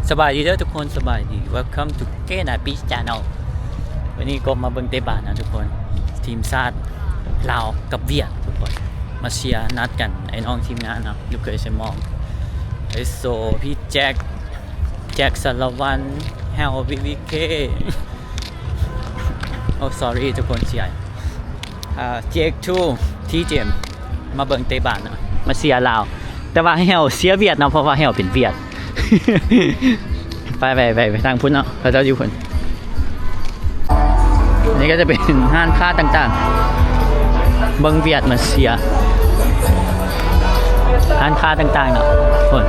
ສະບາຍດີເດີທຸກຄົນ ສະບາຍດີ Welcome to K nine Beach Channel. ວັນນີ້ກໍມາເບິ່ງເຕະບານນະທຸກຄົນ ທີມຊາດລາວກັບຫວຽດທຸກຄົນ ມາເຊຍນັດກັນ ໄອ້ນ້ອງທີມງານເນາະ ລູກເຂີຍໄຊມອງ ເອສໂຊ ພີ່ແຈັກ ແຈັກສາລະວັນ ແຮວ ວີວີເຄ ໂອ້ sorry ທຸກຄົນ ເສຍ ອ່າ ເຈັກທູ ທີເຈມ ມາເບິ່ງເຕະບານເນາະ ມາເຊຍລາວ ແຕ່ວ່າແຮວເຊຍຫວຽດເນາະ ເພາະວ່າແຮວເປັນຫວຽດ ໄປ ໄປ ໄປ ໄປທາງພຸ້ນເນາະ ເຂົາເຈົ້າຢູ່ພຸ້ນ ອັນນີ້ກໍຈະເປັນຮ້ານຄ້າຕ່າງໆ ເບິ່ງຫວຽດມາເຊຍ ຮ້ານຄ້າຕ່າງໆເນາະ ພຸ້ນ.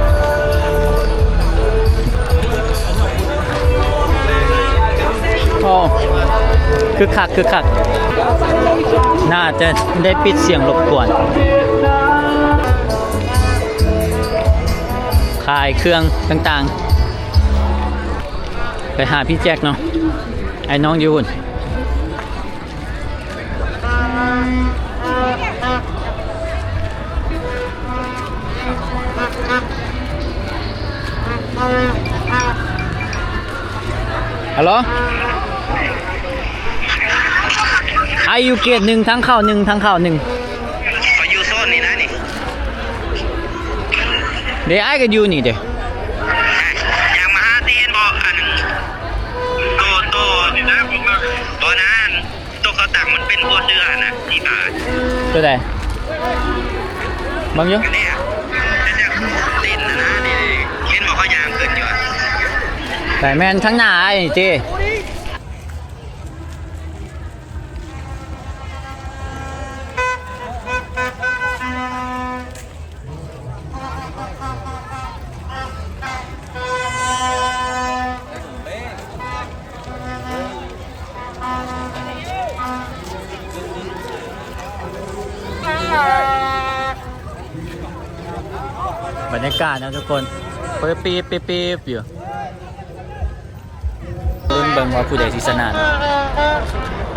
ໂອ້ ຄຶກຄັກ ຄຶກຄັກ ໜ້າຈະໄດ້ປິດສຽງລົບກວນ ຂາຍເຄື່ອງຕ່າງໆ ໄປຫາພີ່ແຈັກເນາະ ໄອ້ນ້ອງຢູ່ພຸ້ນ. ຮັລໂຫຼ ອ້າຍຢູ່ເກດໜຶ່ງ ທາງເຂົ້າໜຶ່ງ ທາງເຂົ້າໜຶ່ງ ຂ້ອຍຢູ່ໂຊນນີ້ນະນີ້ ເດ ອ້າຍກໍຢູ່ນີ້ເດ ຍ່າງມາຫາຕິ ເຫັນບໍ່ ອັນ ໂຕ ໂຕ ບໍ່ນາ ໂຕເຂົາຕັ້ງມັນເປັນຫົວເສືອຫັ້ນນະ ສີຟ້າ ຕົວໃດ ເບິ່ງຢູ່ ອັນນີ້ ເຫັນບໍ່ ເຂົາຍ່າງຂຶ້ນຢູ່ ແມ່ນທາງໜ້າອ້າຍນີ້ຕິ. ບັນຍາກາດນະທຸກຄົນ ປີ້ບໆໆຢູ່ ລຸ້ນເບິ່ງວ່າຜູ້ໃດຊິຊະນະເນາະ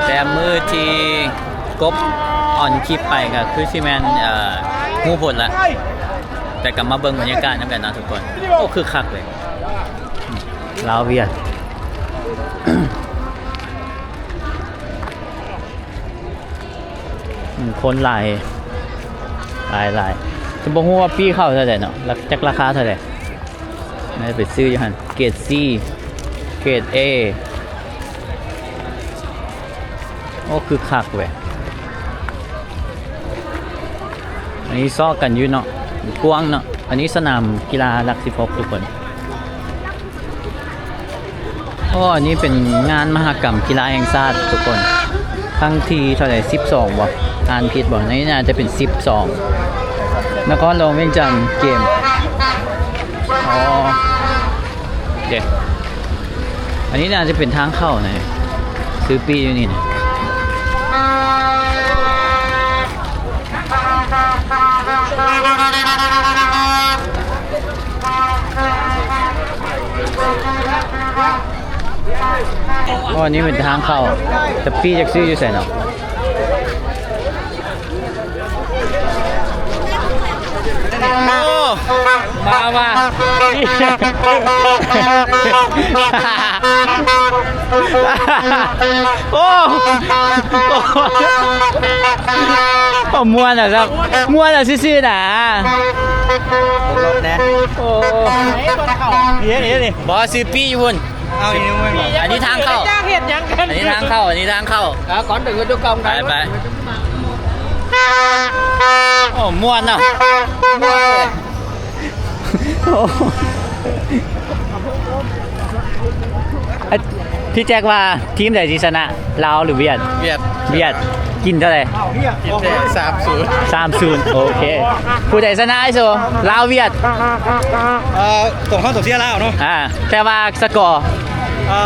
ແຕ່ມື້ທີ່ກົບອອນຄລິບໄປກໍຄືຊິແມ່ນ ເອີ ຮູ້ຜົນລະ ແຕ່ກໍມາເບິ່ງບັນຍາກາດນຳກັນເນາະທຸກຄົນ ໂອ້ ຄຶກຄັກເລີຍ ລາວຫວຽດ. ອືມ ຄົນຫຼາຍ ຫຼາຍໆ ແຕ່ບໍ່ຮູ້ວ່າປີ້ເຂົ້າເທົ່າໃດເນາະ ລະ ຈັກລາຄາເທົ່າໃດ ໜ້າຈະໄປຊື້ຢູ່ຫັ້ນ ເກຣດຊີ ເກຣດເອ ໂອ້ ຄຶກຄັກເວີຍ ອັນນີ້ຊອກກັນຢູ່ເນາະ ກວ້າງເນາະ ອັນນີ້ສະໜາມກິລາຫຼັກສິບຫົກທຸກຄົນ. ໂອ້ ອັນນີ້ເປັນງານມະຫະກຳກິລາແຫ່ງຊາດທຸກຄົນ ຄັ້ງທີເທົ່າໃດ ສິບສອງບໍ່ ອ່ານຜິດບໍ່ ອັນນີ້ໜ້າຈະເປັນສິບສອງ ນະຄອນຫຼວງວຽງຈັນເກມ ອໍ ເດ ອັນນີ້ໜ້າຈະເປັນທາງເຂົ້ານະ ຊື້ປີ້ຢູ່ນີ້ນະ. ອໍ ອັນນີ້ເປັນທາງເຂົ້າ ແຕ່ປີ້ຈັກຊື້ຢູ່ໃສເນາະ? ໂອ້ ມາວ່າ ໂອ້ ໂອ້ ມ່ວນອ່ະ ມ່ວນອ່ະ ຊື່ໆ ນະ ລົດແດ່ ໂອ້ ເອີ ເອີ ບໍ່ ຊື້ປີ້ຢູ່ພຸ້ນ ເອົາ ອັນນີ້ທາງເຂົ້າ ເຮັດຫຍັງກັນ ອັນນີ້ທາງເຂົ້າ ອັນນີ້ທາງເຂົ້າ ອ່າ ກ່ອນເດີນຢູ່ກ່ອງ ໄປ ໄປ ໂອ້ ມ່ວນເນາະ ໂອ້ ພີ່ແຈັກວ່າທີມໃດຊິຊະນະ ລາວ ຫຼື ຫວຽດ? ຫວຽດ ຫວຽດ ກິນເທົ່າໃດ? ກິນແທ້ ສາມສູນ ສາມສູນ ໂອເຄ ຜູ້ໃດຊະນະ ອ້າຍໂຊ? ລາວ ຫວຽດ? ເອີ ຕ້ອງ ເຮົາຕ້ອງເຊຍລາວເນາະ ອ່າ ແຕ່ວ່າສະກໍ ເອີ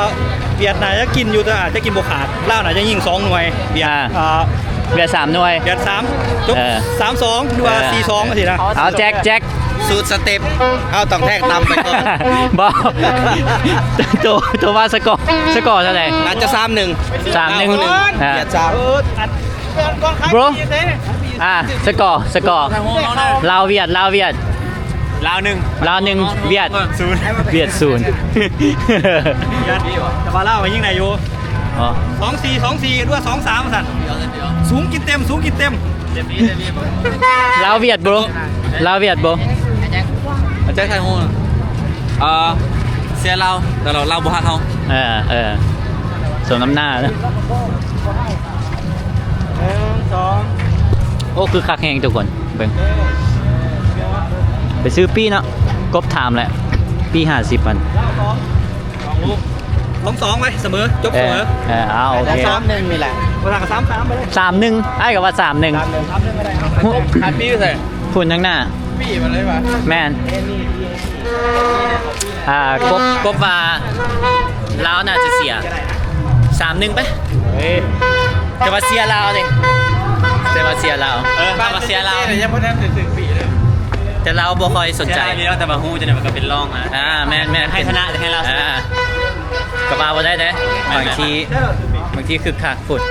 ຫວຽດໜ້າຈະກິນຢູ່ ແຕ່ອາດຈະກິນບໍ່ຂາດ ລາວໜ້າຈະຍິງສອງໜ່ວຍ ຫວຽດ ອ່າ ເອີ ຫວຽດສາມໜ່ວຍ ຫວຽດສາມ ຈົບ ເອີ ສາມສອງ ຫຼືວ່າ ເອີ ສີ່ສອງ ຈັ່ງຊີ້ນະ ເອົາ ແຈັກ ແຈັກ ສູດສະເຕັບ ເຮົາຕ້ອງແທກຕຳໄປກ່ອນ ບໍ່ ໂຕ ໂຕວ່າສະກໍ ສະກໍເທົ່າໃດ? ໜ້າຈະສາມໜຶ່ງ ສາມໜຶ່ງ ອ່າ ຫວຽດສາມ ໂບຣ ອ່າ ສະກໍ ສະກໍ ລາວ ຫວຽດ ລາວ ຫວຽດ ລາວໜຶ່ງ ລາວໜຶ່ງ ຫວຽດສູນ ຫວຽດສູນ ແຕ່ວ່າລາວກໍຍິງໄດ້ຢູ່ ອໍ ສອງສີ່ ສອງສີ່ ຫຼືວ່າ ສອງສາມ ວ່າຊັ້ນ ສູງກິນເຕັມ ສູງກິນເຕັມ ລາວຫວຽດບໍ່? ລາວຫວຽດບໍ່? ອາແຈັກ ອາແຈັກ ໄທໂຮ ເອີ ເຊຍລາວ ແຕ່ລາວ ລາວບໍ່ຮັກເຮົາ ເອີ ເອີ ສົມນ້ຳໜ້ານະ ໜຶ່ງ ສອງ ໂອ້ ຄຶກຄັກແຮງທຸກຄົນ ເບິ່ງ ໄປຊື້ປີ້ເນາະ ກົບຖາມແຫຼະ ປີ້ຫ້າສິບພັນ ສອງສອງໄວ້ສະເໝີ ຈົບສະເໝີ ເອີ ເອີ ເອົາ ໂອເຄ ສາມໜຶ່ງນີ້ແຫຼະ ບໍ່ທັນກໍສາມສາມໄປເລີຍ ສາມໜຶ່ງ ອ້າຍກໍວ່າສາມໜຶ່ງ ສາມໜຶ່ງ ສາມໜຶ່ງກໍໄດ້ ເອົາ ຂາຍປີ້ຢູ່ໃສ? ພຸ້ນທາງໜ້າ ປີ້ມາເລີຍວ່າ ແມ່ນ ອ່າ ກົບ ກົບວ່າລາວໜ້າຈະເຊຍ ສາມໜຶ່ງໄປ ເອີ ແຕ່ວ່າເຊຍລາວເດ້ ແຕ່ວ່າເຊຍລາວ ເອີ ແຕ່ວ່າເຊຍລາວ ຍັງບໍ່ທັນໄດ້ຊື້ປີ້ເລີຍ ແຕ່ລາວບໍ່ຄ່ອຍສົນໃຈ ເຊຍລາວ ແຕ່ວ່າຮູ້ຈັ່ງໃດມັນກໍເປັນລອງ ອ່າ ແມ່ນໆ ໃຫ້ຊະນະ ໃຫ້ລາວຊະນະ ອ່າ ກໍວ່າບໍ່ໄດ້ເດ້ ບາງທີ ບາງທີຄຶກຄັກພຸ້ນ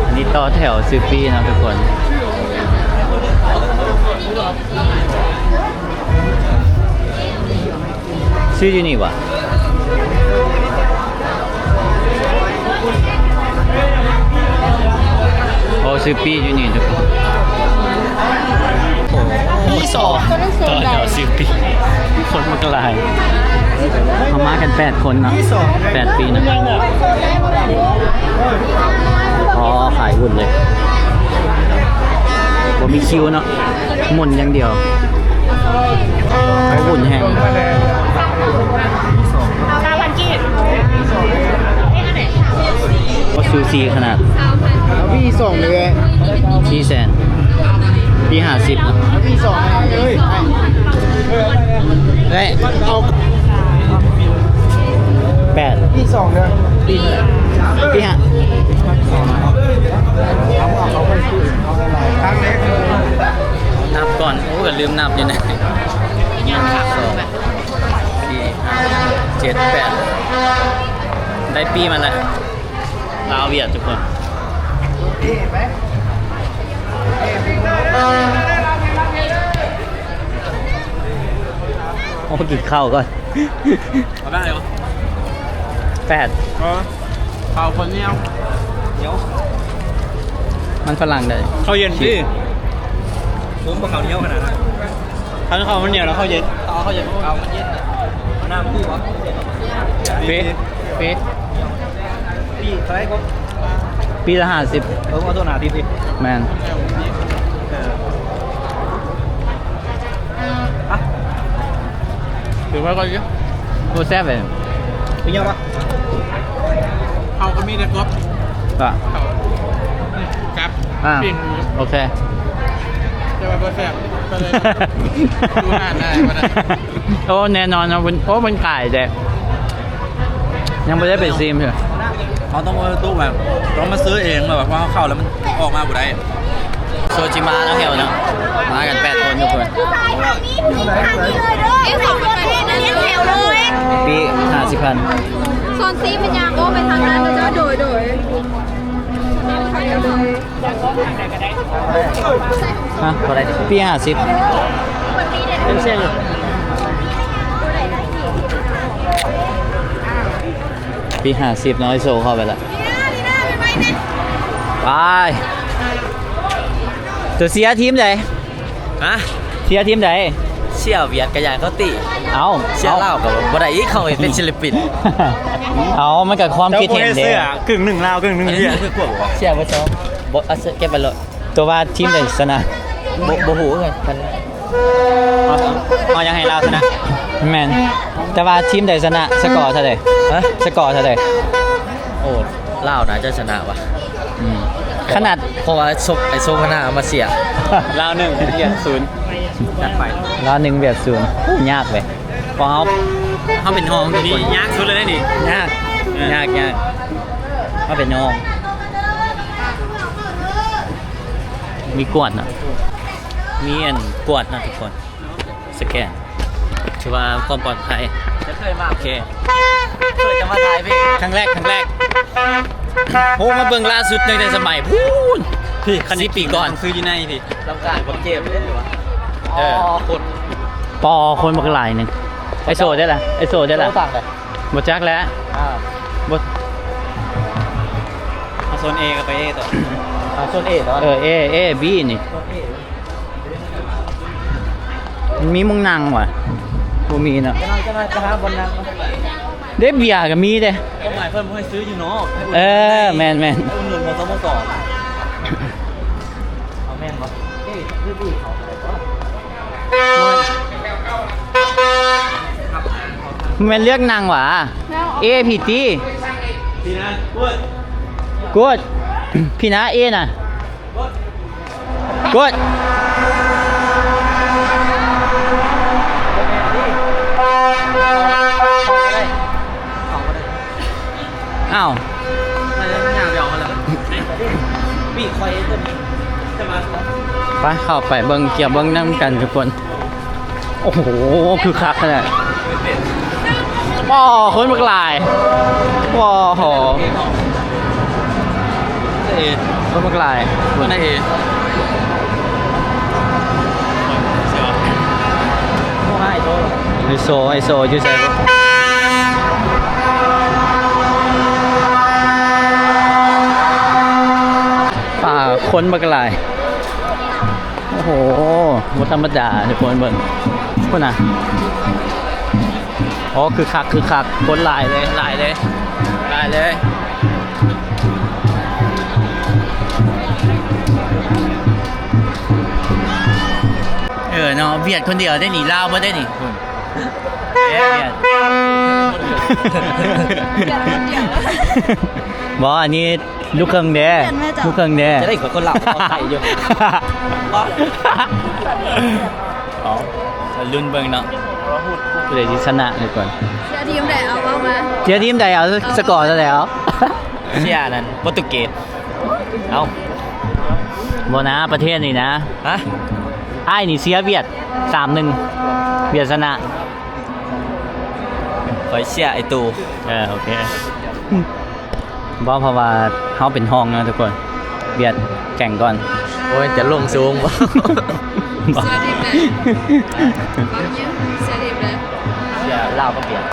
ອັນນີ້ຕໍ່ແຖວຊື້ປີ້ເນາະທຸກຄົນ ຊື້ຢູ່ນີ້ຫວາ? ໂອ້ ຊື້ປີ້ຢູ່ນີ້ທຸກຄົນ ມີສອງ ຕໍ່ແຖວຊື້ປີ້ ຄົນມັນກໍຫຼາຍ ເຮົາມາກັນແປດຄົນເນາະ ແປດປີ້ນະ ອໍ ຂາຍຫຸ້ນເລີຍ ບໍ່ມີຄິວເນາະ ໝູນຢ່າງດຽວ ຂາຍຫຸ້ນແຮງ ເກົ້າພັນກີບ ບໍ່ຊູຊີຂະໜາດ ມີສອງເລີຍ ສີ່ແສນ ປີ້ຫ້າສິບ ມີສອງເລີຍ ເອີຍ ເອີຍ ເອີຍ ເອີຍ ເອົາ ແປດ ມີສອງເລີຍ ປີ້ ປີ້ຫ້າ ນັບກ່ອນ ໂອ້ ກໍລືມນັບຢູ່ນະ ສອງ ສີ່ ຫ້າ ຫົກ ເຈັດ ແປດ ໄດ້ປີ້ມາແລ້ວ ລາວຫວຽດທຸກຄົນ ໂອ້ ກິນເຂົ້າກ່ອນ ເອົາໄປໃຫ້ ແປດ ເອີ ເຂົ້າຄົນໜຽວ ໜຽວ ມັນຝຣັ່ງໄດ໋ ເຂົ້າເຢັນຕິ ຜົມບໍ່ເຂົ້າໜຽວຂະໜາດນັ້ນ ຄັນເຂົ້າມັນໜຽວແລ້ວເຂົ້າເຢັນ ເອົາເຂົ້າເຢັນ ເອົາມັນເຢັນ ເອົານ້ຳປູບໍ່ ເຟ ເຟ ປີ້ເທົ່າໃດກໍ ປີ້ລະຫ້າສິບ ເອີ ເອົາໂຕໜ້າຕິດອີກ ແມ່ນ ເອີ ອ່ະ ຖືໄວ້ກ່ອນ ໂອ້ ແຊບເລີຍ ເປັນຫຍັງວະ ເຮົາກໍມີແຕ່ກົບ ກໍ ກັບ ອ່າ ປີ້ງໝູ ໂອເຄ ແຕ່ວ່າບໍ່ແຊບ ກໍເລີຍຢູ່ຮ້ານໄດ້ບໍ່ໄດ້ ໂອ້ ແນ່ນອນເນາະ ເພິ່ນ ໂອ້ ເພິ່ນຂາຍແຕ່ ຍັງບໍ່ໄດ້ໄປຊີມເທື່ອ ເຮົາຕ້ອງເອົາຕູ້ແບບ ຕ້ອງມາຊື້ເອງ ແບບວ່າເຮົາເຂົ້າແລ້ວມັນອອກມາບໍ່ໄດ້ ໂຊຈິມະເນາະ ແຖວເນາະ ມາກັນແປດຄົນທຸກຄົນ ເອສອງຄົນເລີຍ ຮຽງແຖວເລີຍ ປີ້ຫ້າສິບພັນ ໂຊນຊີມັນຍາງໂອ້ໄປທາງນັ້ນເດີ ໂດຍ ໂດຍ ຮະ ປີ້ຫ້າສິບ ເປັນເຊັ່ນ ປີ້ຫ້າສິບເນາະ ໂຊເຂົ້າໄປລະ ໄປ ຕົວເຊຍທີມໃດ? ຮະ? ເຊຍທີມໃດ? ເຊຍຫວຽດກະຢ້ານເຂົາຕີ ເອົ້າ ເຊຍລາວກະບໍ່ໄດ້ອີກ ເຂົາເປັນສິລະປິນ ເອົ້າ ມັນກະຄວາມຄິດເຫັນເດ້ ເຈົ້າບໍ່ໄດ້ເຊຍ ກຶ່ງໜຶ່ງລາວ ກຶ່ງໜຶ່ງຫວຽດ ເຊຍບໍ່ຊອບ ບໍ່ ເອົາເກັບໄວ້ໂລດ ຕົວວ່າທີມໃດຊະນະ ບໍ່ ບໍ່ຮູ້ຄືກັນ ເອົາ ເອົາຫຍັງໃຫ້ລາວຊະນະ ແມ່ນ ແຕ່ວ່າທີມໃດຊະນະ ສະກໍເທົ່າໃດ? ຮະ? ສະກໍເທົ່າໃດ? ໂອ້ ລາວໜ້າຈະຊະນະວ່າ ອືມ ຂະໜາດ ເພາະວ່າສົບ ໄອ້ສົບຫັ້ນນະເອົາມາເຊຍ ລາວໜຶ່ງ ຫວຽດສູນ ຈັດໄປ ລາວໜຶ່ງ ຫວຽດສູນ ຍາກເລີຍ ເພາະເຮົາ ເຮົາເປັນຮອງທຸກຄົນ ນີ້ຍາກສຸດເລີຍນີ້ ຍາກ ເອີ ຍາກ ຍາກ ເຮົາເປັນຮອງ ມີກວດນະ ມີອັນກວດນະທຸກຄົນ ສະແກນ ຖືວ່າຄວາມປອດໄພ ບໍ່ເຄີຍມາ ໂອເຄ ເຄີຍຈະມາຖ່າຍເພງ ຄັ້ງແລກ ຄັ້ງແລກ ໂອ້ ມາເບິ່ງລ່າສຸດຕັ້ງແຕ່ສະໄໝພຸ້ນ ພີ່ ຄັນ ສິບປີກ່ອນ ຊື້ຢູ່ໃນພີ້ ລຳຄານບັກເຈັບເດ້ຫວະ. ເອີ ອໍ ຄົນ ປໍ ຄົນບັກຫຼາຍໜຶ່ງ. ໄອໂຊໄດ້ລະ ໄອໂຊໄດ້ລະ ໂຊສັ່ງໄດ້ ບໍ່ຈັກແຫຼະ. ອ່າ ບໍ່ ເອົາໂຊນເອກໍໄປເອຕໍ່ ອ່າ ໂຊນເອຕໍ່. ເອີ ເອ ເອ ບີນີ້ ໂຊນເອ ມັນມີໝ່ອງນັ່ງຫວະ? ບໍ່ມີເນາະ. ຈັກໜ້ອຍ ຈັກໜ້ອຍໄປຫາບ່ອນນັ່ງ. ເດ້ ເບຍກໍມີເດ້. ຄວາມໝາຍເພິ່ນບໍ່ໃຫ້ຊື້ຢູ່ນອກ. ເອີ ແມ່ນໆ ອຸດໜູນຂອງສະໂມສອນ. ເອົາແມ່ນບໍ່? ເອີ ຄືບີເຂົາກໍໄດ້ຕົວະ. ແມ່ນເລືອກນັ່ງຫວາ? ເອ ພີ້ຕິ ພີ້ນະ ກູດ ກູດ ພີ້ນະ ເອນະ ກູດ. ອ້າວ ໄປ ເຂົ້າໄປເບິ່ງ ກຽມເບິ່ງນຳກັນທຸກຄົນ. ໂອ້ໂຫ ຄືຄັກຂະໜາດ. ອໍ ຄົນບັກຫຼາຍ. ອໍ ໂຫ ເອີ ຄົນບັກຫຼາຍ. ຄົນໃນເອ ໄອໂຊ ໄອໂຊຢູ່ໃສ? ປ້າ ຄົນບັກຫຼາຍ. ໂອ້ໂຫ ບໍ່ທຳມະດາທຸກຄົນເບິ່ງ ພຸ້ນນະ. ອໍ ຄືຄັກ ຄືຄັກ ຄົນຫຼາຍເລີຍ ຫຼາຍເລີຍ ຫຼາຍເລີຍ. ເອີເນາະ ຫວຽດຄົນດຽວໄດ້ນີ້ ລາວບໍ່ໄດ້ນີ້. ຫວຽດ ຫວຽດ ບໍ່ ອັນນີ້ ລູກເຄິ່ງເດ້ ລູກເຄິ່ງເດ້. ຈະໄດ້ຄົນລາວເອົາໄທຢູ່. ອໍ ລຸ້ນເບິ່ງເນາະ ຜູ້ໃດຊິຊະນະດີກວ່າ. ເຊຍທີມໃດເອົາ ເວົ້າມາ. ເຊຍທີມໃດເອົາ ສະກໍເທົ່າໃດເອົາ. ເຊຍນັ້ນ ໂປຣຕຸເກດ. ເອົາ ບໍ່ນະ ປະເທດນີ້ນະ. ຮະ? ອ້າຍນີ້ເຊຍຫວຽດ ສາມໜຶ່ງ ຫວຽດຊະນະ. ຂ້ອຍເຊຍໄອ້ຕູ້. ເອີ ໂອເຄ. ບໍ່ ເພາະວ່າເຮົາເປັນຮອງນະທຸກຄົນ ຫວຽດແຂ່ງກ່ອນ. ໂອ້ຍ ຈະລົງສູງບໍ່? ບໍ່ ເຊຍທີມໃດ? ເຊຍທີມໃດ? ເຊຍລາວກັບຫວຽດ.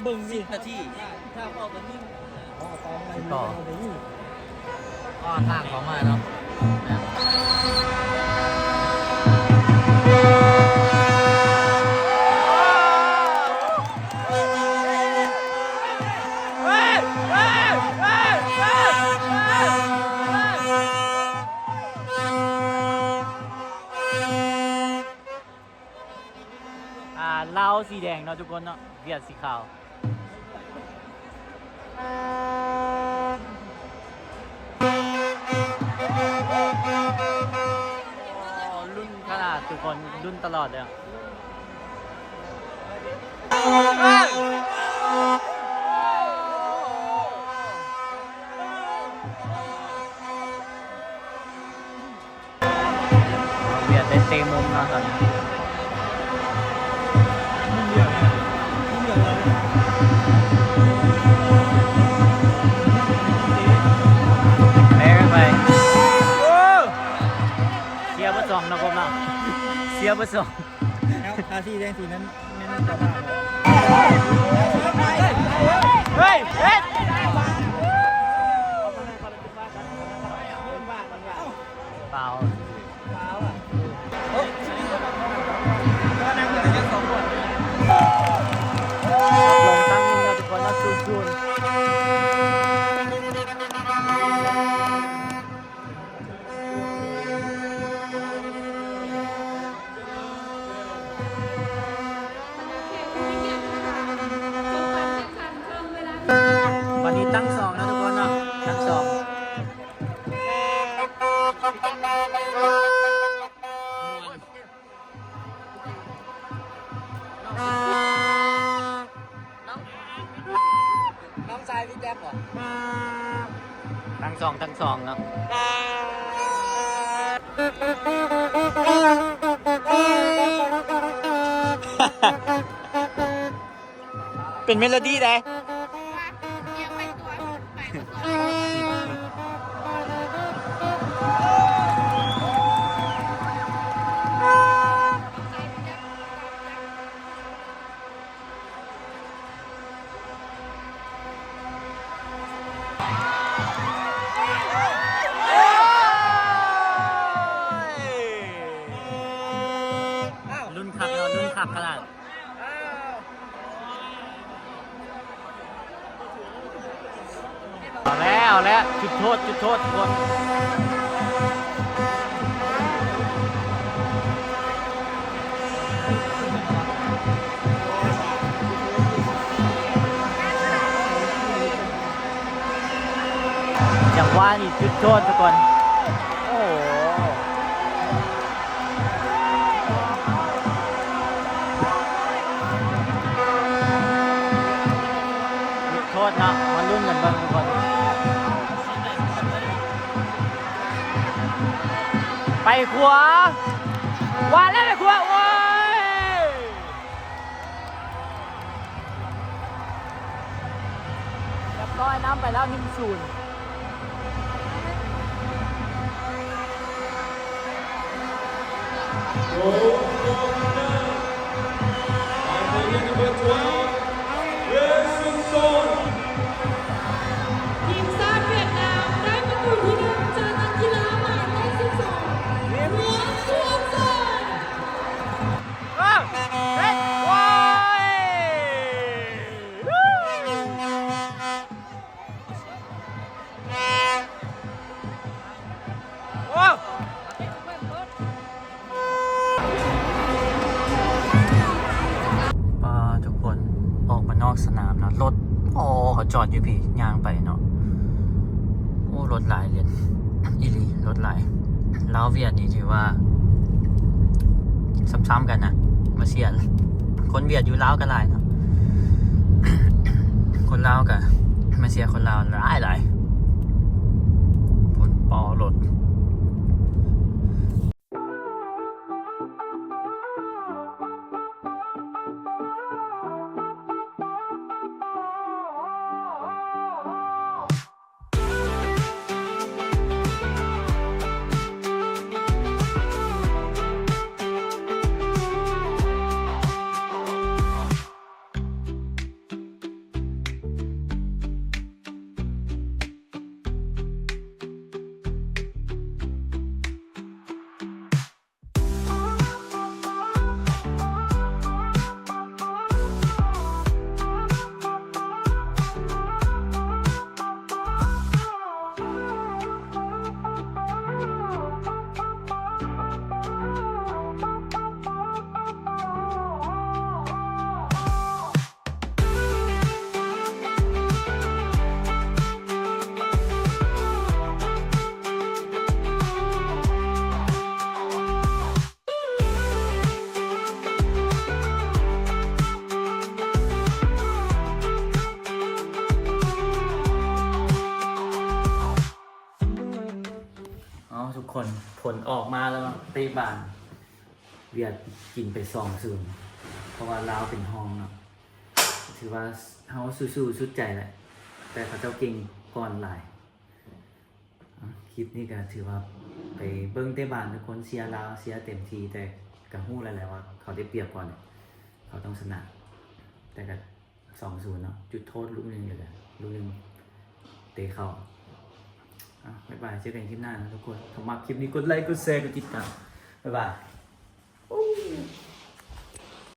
ເບິ່ງສິບນາທີ ຊິຕໍ່ ກໍທາງເຂົ້າມາເນາະ. ອ່າ ລາວສີແດງເນາະທຸກຄົນເນາະ ຫວຽດສີຂາວ. ລຸ້ນຂະໜາດທຸກຄົນ ລຸ້ນຕະຫຼອດເລີຍ. ຫວຽດໄດ້ເຕະມຸມເນາະຕອນນີ້ ເຕະໄປ ເຊຍເບິດສອງເນາະ ກົບເນາະ ເຊຍເບິດສອງ. ແລ້ວທາສີແດງສີນັ້ນແມ່ນເຈົ້າພາບ. ເຮີ້ຍ ເຮັດ ຟາວ ຟາວ. ລົງຕັ້ງຍິງແລ້ວທຸກຄົນເນາະ ສູນສູນ. ບັດນີ້ຕັ້ງສອງແລ້ວທຸກຄົນເນາະ ຕັ້ງສອງ. ນ້ອງ ນ້ອງຊາຍພີ່ແຈັກບໍ່? ທັງສອງ ທັງສອງເນາະ. ເປັນເມໂລດີໃດ. ລຸນຄັກເນາະ ລຸນຄັກຂະໜາດ. ເອົາແລ້ວ ເອົາແລ້ວ ຈຸດໂທດ ຈຸດໂທດທຸກຄົນ. ຈັງຫວະນີ້ຈຸດໂທດທຸກຄົນ. ໂອ້ໂຫ ຈຸດໂທດເນາະ ມາລຸ້ນກັນເບິ່ງທຸກຄົນ. ໄປຂວາ ວ່າແລ້ວໄປຂວາ ໂອ້ຍ. ຮຽບຮ້ອຍ ນຳໄປແລ້ວ ໜຶ່ງສູນ. ທີມຊາດຫວຽດນາມໄດ້ປະຕູທີໜຶ່ງຈາກນັກກິລາໝາຍເລກສິບສອງ ຫວຽນ ຊວນເຊີນ. ເອີ ເຮັດ ໂອ້ຍ ໂອ້ ປ້າ ທຸກຄົນ ອອກມານອກສະໜາມເນາະ ລົດ ອໍ ເຂົາຈອດຢູ່ພີ້ ຍ່າງໄປເນາະ. ໂອ້ ລົດຫຼາຍເລີຍ ອີ່ຫຼີ ລົດຫຼາຍ. ລາວຫວຽດນີ້ຖືວ່າຊ້ຳໆກັນນະ ມາເຊຍ. ຄົນຫວຽດຢູ່ລາວກໍຫຼາຍເນາະ ຄົນລາວກໍມາເຊຍ ຄົນລາວຫຼາຍໆ. ພຸ້ນ ປໍລົດ. ເອົາ ທຸກຄົນ ຜົນອອກມາແລ້ວເນາະ ເຕະບານ ຫວຽດກິນໄປສອງສູນ ເພາະວ່າລາວເປັນຮອງເນາະ. ຖືວ່າເຮົາສູ້ໆສຸດໃຈແຫຼະ ແຕ່ເຂົາເຈົ້າເກັ່ງກ່ອນຫຼາຍ. ຄລິບນີ້ກໍຖືວ່າໄປເບິ່ງເຕະບານ ທຸກຄົນເຊຍລາວ ເຊຍເຕັມທີ່ ແຕ່ກໍຮູ້ແລ້ວແຫຼະວ່າເຂົາໄດ້ປຽບກ່ອນ ເຂົາຕ້ອງຊະນະ ແຕ່ກໍສອງສູນເນາະ ຈຸດໂທດລູກໜຶ່ງ ແລ້ວກໍລູກໜຶ່ງເຕະເຂົ້າ. ອາ ບາຍບາຍ ເຈີກັນຄລິບໜ້າເນາະທຸກຄົນ. ຖ້າມັກຄລິບນີ້ ກົດໄລ ກົດແຊ ກົດຕິດຕາມ. ບາຍບາຍ.